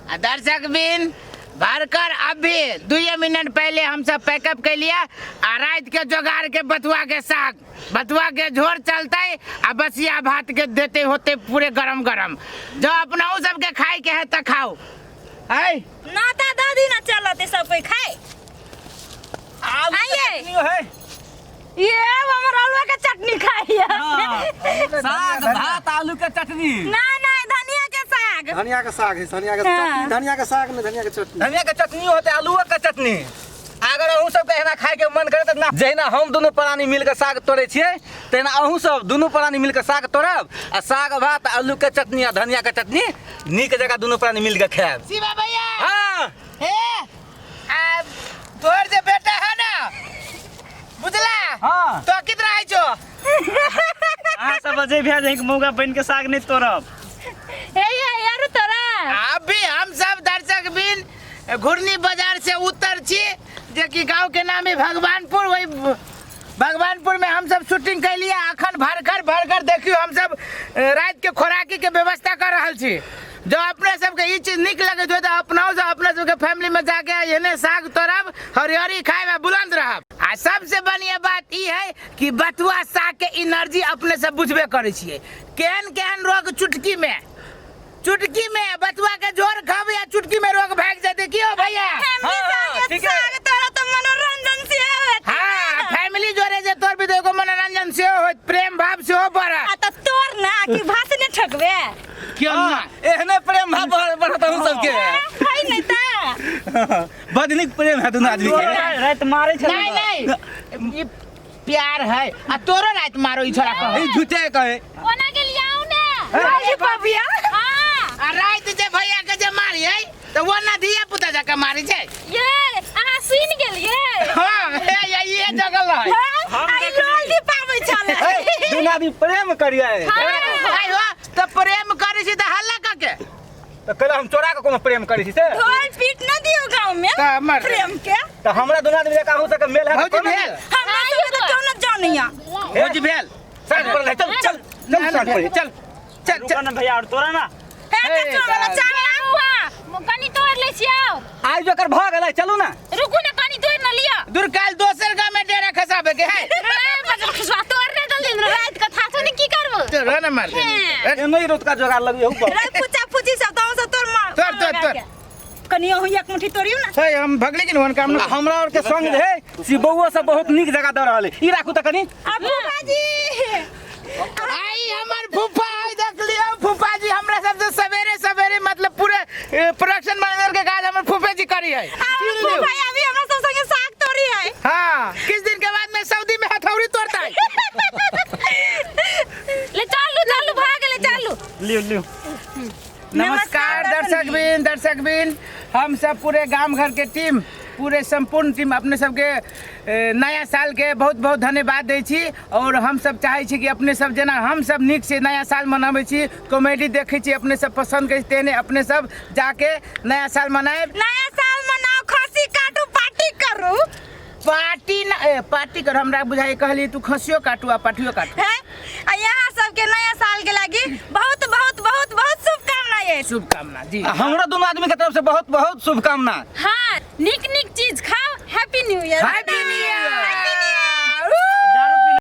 आ दर्शक बिन भरकर अभी 2 मिनट पहले हम सब पैकअप के लिए आ रात के जोगाड़ के बथुआ के साग बथुआ के झोर चलते आ बसिया भात के देते होते पूरे गरम गरम। जो अपना सबके खाए के है तो खाओ। है नाता दादी ना चलते सब कोई खाए। आलू के आइए। चटनी है। ये हमर आलू के चटनी खाइए। साग भात आलू के चटनी। ना ना धनिया के साग। धनिया के साग है, धनिया के हाँ। चटनी, धनिया के साग में धनिया के चटनी। धनिया के चटनी होते आलूओ के चटनी। अगर अहूँ सबके एना खाए के मन करे त ना, जहिना हम दुनू प्राणी मिल के साग तोड़े छियै तहिना अहूँ सब दुनू प्राणी मिल के साग तोड़ब आ साग भात आलू के चटनी आ धनिया के चटनी नीक जगह दुनू प्राणी मिल के खायब। शिवा भैया। हाँ। हे, आ तोर जे बेटा है ना बुझला? हाँ। तो कितना है जो? अहाँ सब अजय भैया जहीं मौका बन के साग नहीं तोड़ब। हे ये यार तोरा। अभी हम सब दर्शक बिन घुर्नी बाजार से उतर छी जे कि गांव के नाम है भगवानपुर, वही भगवानपुर में हम सब शूटिंग कैलिए। अखन भरकर भरकर देखियो हम सब रात के खोराकी के व्यवस्था कर रहल छी। जो अपने सबके ई चीज निक लगे हो तो अपनाओ, जो अपने सबके फैमिली में जाके एने साग तोड़ब, हरिहरी खाए में बुलंद रहब। आ सबसे बढ़िया बात ई है कि बथुआ साग के एनर्जी अपने सब बुझबे करै छियै। केहन केहन रोग चुटकी में, चुटकी में बथुआ के झोर खाब या चुटकी में रोग भाग जाते। क्यों भैया? फैमिली हाँ, संगे ठीक है। साग तोरा तो मनोरंजन से होत। हाँ, फैमिली जोरे जे तोर भी तो एगो मनोरंजन से होत, प्रेम भाव से हो बढ़त। आ त तोर ना कि भात ने ठकबे। क्यों ना? एहने प्रेम भाव बढ़त अहूँ सबके। है नहीं त। बड नीक प्रेम है दुनू आदमी के। रात मारे छलै। नहीं नहीं ई प्यार है। आ तोरो रात मारो ई छोरा कहे। ई झूठे कहे। ओना के लिए आऊ ना। राजी बाबिया। हां। आ रात जे भैया के जे मारी है तो वो ना धिया पुता जाके मारी छै। ये अहाँ सुन गेलिए। हां, हे ये ये जगल है। हम आई देखली। लोल दी पाबै छलै। दुनू आदमी प्रेम करिए। आई हो तो प्रेम करै छी त हल्ला क के। तो कहला हम चोरा के कोनो प्रेम करै छी से? ढोल पीट न दियो गांव में। त हमर प्रेम के। तो हमरा दुनू आदमी के अहूँ सबके मेल है भौजी भेल। हमरा सबके त क्यों न जानिया। भौजी भेल। साँझ पड़ल है, चल चल चल साँझ पड़ल है, चल चल रुको चल। ना भैया और तोरा ना। हे कचरा वाला चाह बुआ कनी तोड़ लै छियै और। आइ जोकर भऽ गेलै, चलू ना। रुकू ना कनी तोड़ न लिअ। दूर काल दोसर गांव में डेरा खसाबे के है। बजल खसवा तोड़ ने दल दिन रात के था तो की करबो? तो रन मार दे। एनो रोतका जोगाड़ लगबी हूँ। रे फुचा फुची सब तो सब तोर मार। तोड़, तोड़, तोड़। कनी अहूँ एक मुट्ठी तोड़ियो ना। हे हम भगली कि वन काम न। हमरा और के संग जे है शिवबौओ सब बहुत नीक जगह दऽ रहल है। ई राखू त कनी। अब फूफा जी। आई हमर फूफा आई देख लियो फूफा जी हमरा सबसे सवेरे सवेरे मतलब पूरे प्रोडक्शन मैनेजर के काज हमर फूफे जी करी है। अब फूफा अभी हमरा सब संगे साग तोड़ी है। हाँ, किस दिन के बाद में सऊदी में हथौड़ी तोड़ता है। ले चालू चालू भाग ले चालू। लियो लियो। नमस्कार दर्शक बिन, दर्शक बिन हम सब पूरे गांव घर के टीम, पूरे संपूर्ण टीम अपने सबके नया साल के बहुत बहुत धन्यवाद दै छी। और हम सब चाहै छी कि अपने सब जेना हम सब नीक से नया साल मनाबै छी, कॉमेडी देखै छी, अपने सब पसंद करै छी, तेहने अपने सब जाके नया साल मनाएब। नया साल मनाओ, खस्सी काटू, पार्टी करू। पार्टी न, ए, पार्टी कर हमरा बुझाइ कहली तू खसियो काटू आ पार्टियो काटू। है? आ यहाँ सबके नया साल के लागी बहुत बहुत बहुत बहुत शुभकामना ये। शुभकामना जी। हमरा दोनों आदमी के तरफ से बहुत बहुत शुभकामना। हाँ, निक निक चीज खाओ। Happy new year. Happy